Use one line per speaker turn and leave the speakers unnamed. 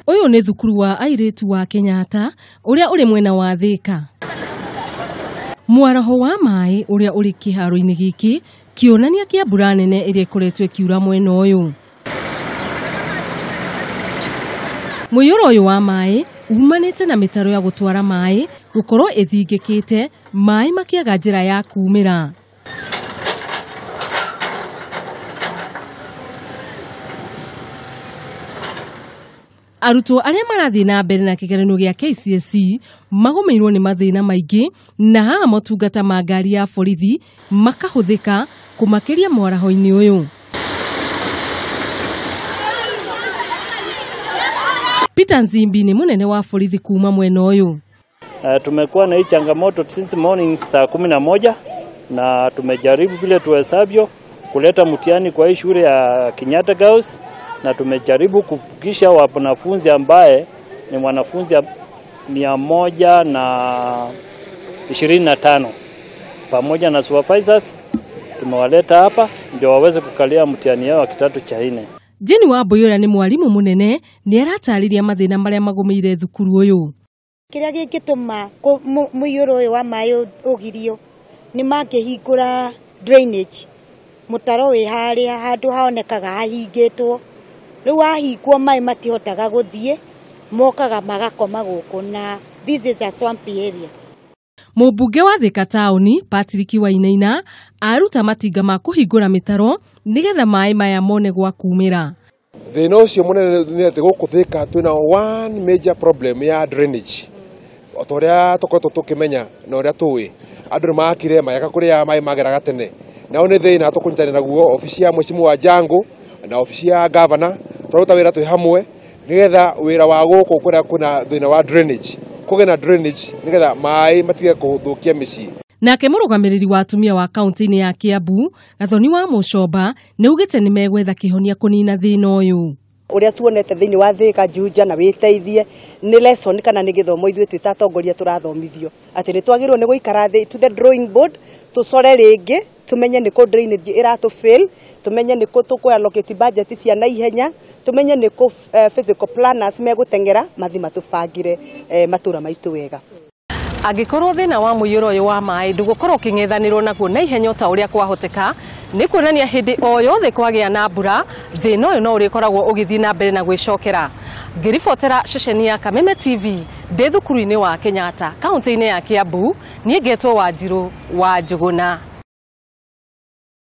Ũyũ nĩ thukuru wa airĩtu wa Kenyatta ũrĩa ũrĩ mwena wa Thika. Mwaraho wa maĩ ũrĩa ũrĩ kĩharo-inĩ gĩkĩ kĩonania kĩa mbura nene ĩrĩa ĩkoretwo ĩkiura mwena ũyũ. Mũiyũro ũyũ wa maĩ umanĩte na mĩtaro ya gũtwara maĩ gũkorwo ĩthingĩkĩte, maĩ makĩaga njĩra ya kumĩra. Arutwo arĩa marathiĩ na mbere na kĩgeranio gĩa KCSE magũmĩirwo nĩ mathĩna maingĩ, na haha motungata ma ngari ya borithi makahũthĩka kũmakĩria mwaraho-inĩ ũyũ. Peter Nzimbi ni munene wa borithi kuma mwena ũyũ.
Tumekuwa na hii changamoto since morning saa 11 na tumejaribu vile tuwezavyo kuleta mtihani kwa hii shule ya Kenyatta Girls, na tumejaribu kufikisha wanafunzi ambaye ni wanafunzi 125 pamoja na supervisors tumewaleta hapa ndio waweze kukalia mtihani wao wa kidato cha 4.
Jeni wa Boyora ni mwalimu munene ni aratarĩria mathĩna marĩa magũmĩire thukuru ũyũ.
Kĩrĩa gĩngĩtũma mũiyũro ũyũ wa maĩ ũgirio nĩ mangĩhingũra drainage, mũtaro wĩ harĩa handũ haonekaga hahingĩtwo. Rĩu wahingwo maĩ matihotaga gũthiĩ, mokaga magakoma gũkũ, na this is a swampy area.
Mũmbunge wa Thika taũni Patrick Wainaina aruta matinga ma kũhingũra mĩtaro nĩgetha maĩ maya mone gwa kumĩra.
Thĩna ũcio mũnene nĩ atĩ gũkũ Thika twĩna one major problem ya drainage. O ta ũrĩa tũkoretwo tũkĩmenya na ũrĩa tũĩ, andũ nĩ makire magĩaka kũrĩa maĩ mageraga tene. Nao nĩ thĩna tũkũnyitanĩra naguo obici ya Mheshimiwa Jango na obici ya gavana, tũraruta wĩra twĩ hamwe nĩgetha wĩra wa gũkũ kũrĩa kwĩna thĩna wa drainage kũgĩe na drainage nĩgetha maĩ matige kũthũkia mĩciĩ.
Nake mũrũgamĩrĩri wa atumia wa kaunti-inĩ ya Kiambu Gathoni wa Mũcomba nĩ augĩte nĩ megwetha kĩhonia kũnina thĩna ũyũ.
Ũrĩa tuonete thĩinĩ wa Thika, Juja na wĩteithie nĩ lesson kana nĩ gĩthomo ithuĩ twĩ ta atongoria tũrathomithio atĩ nĩ twagĩrĩirwo nĩ gũikara thĩ to the drawing board, tũcore rĩngĩ, tumenye nĩ kũ drainage ĩratũ fail, tumenye nĩ kũ tũkũ allocate budget cia naihenya, tumenye nĩ kũ physical planners megũteng'era mathi matũbangĩre matũra maitũ wega.
Angĩkorwo thĩna wa mũiyũro ũyũ wa maĩ ndũgũkorwo ũkĩng'ethanĩrwo naguo na ihenya ta ũrĩa kwahoteka, nĩ kuonania hĩndĩ o yothe kwagĩa na mbura thĩna ũyũ no ũrĩkoragwo ũgĩthiĩ na mbere na gwĩcokera. Ngĩribotera ceceni ya Kameme TV ndĩ thukuru-inĩ wa Kenyatta kaunti-inĩ ya Kiambu, niĩ ngetwo Wanjirũ wa Njũgũna.